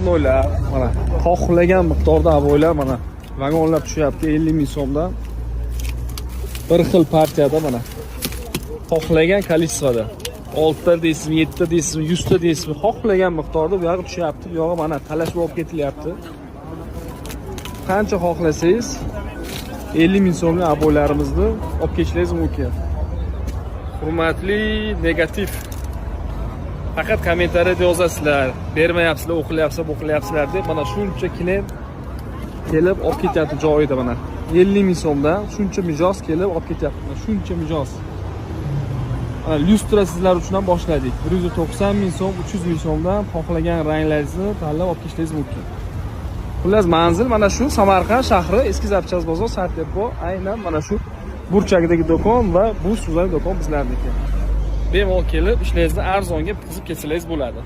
Цветной lar, mana xohlagan miqdorda обой lar mana vagonlab tushyapti 50 ming so'mdan. Bir xil partiyada, mana xohlagan количество da. 6 ta deysizmi, 7 ta deysizmi, 100 ta deysizmi, xohlagan miqdorda bu yog'i tushyapti, bu yog'i mana talashib olib ketilyapti. Qancha xohlasangiz, 50 ming so'mlik обой larimizni olib ketishingiz mumkin. Hurmatli negativ, faqat kommentariyada yozasizlar, bermayapsizlar, o'qilyapsizlar, o'qilyapsizlar deb. Mana shuncha klient kelib olib ketyapti joyida, mana 50 ming so'mdan shuncha mijoz kelib olib ketyapti. Mana shuncha mijoz. Mana lyustra sizlar uchun ham boshladik. 190 ming so'm, 300 ming so'mdan xohlagan ranglaringizni tanlab olib ketishingiz mumkin. Xullas, manzil mana shu: Samarqand shahri, eski запчасть bozor, Sartepo, aynan mana shu burchagidagi do'kon va bu suzan do'kon bizlarniki. Bemalol kelib, ishlaringizni arzonga bitkazib ketsangiz bo'ladi.